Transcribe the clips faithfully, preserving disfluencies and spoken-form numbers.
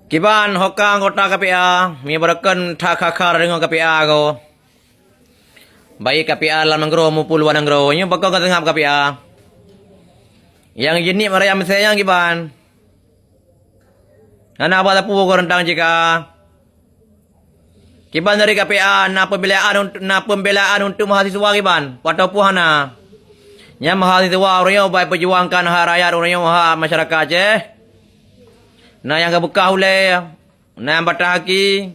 Kiban ho ka anggota K P A, mi beureukan that kha-kha deungoe K P A ko. Baik K P A lam nanggroe maupun luwa nanggroe, nyoe pakon ka seungab K P A. Nyang jinieb raya meusé nyang kiban. Hana haba sapeue ko reuntang jika. Kiban dari K P A na pembelaan unt-, na pembelaan untuk mahasiswa kiban, ataupun hana. Nyang mahasiswa uroe nyoe bai peujuangkan hak rakyat uroe nyoe, hak masyarakat Aceh. Na nyang geubeukah ulée, na nyang patah aki,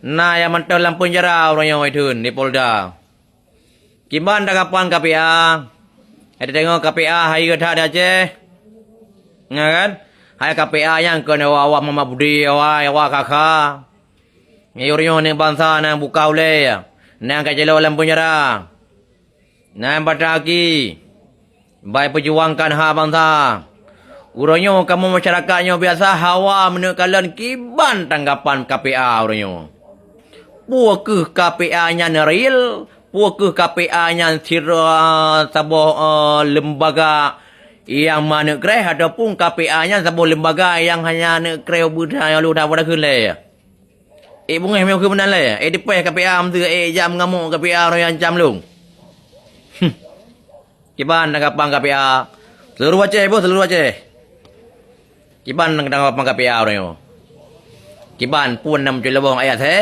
na nyang mantong lam peunjara uroe nyoe itheun di Polda. Kiban tanggapan K P A? Hai teudeungoe K P A hai geuh that di Aceh. Nyan kan? Hai K P A nyang keu awak-awak mama budi, awak, awak kha-kha. Nyoe uroe nyoe bansa nyang buka ulée, nyang ka jilok lam peunjara. Nyang patah aki, bai peujuangkan hak bansa. Uroe nyoe kamoe masyarakat nyoe biasa hawa meuneuk kalon kiban tanggapan K P A uroe nyoe. Peu kheueh K P A nyan real? Peu kheueh K P A nyan sira saboh, eh, lembaga nyang ma neuk kreh ataupun K P A nyan saboh lembaga nyang hanya neuk kreh ubit nyang lôn dah pada kheun lé? Eh, beungéh meukeue meunan lé. Eh, dipéh K P A meuseu, eh, jak meungamok K P A uroe nyoe ancam lôn. Huh. Kiban tanggapan K P A? Seluruh Aceh, boh, seluruh Aceh. Kiban tanggapan K P A uroe nyoe? Kiban phon na meucul lubong ayat he?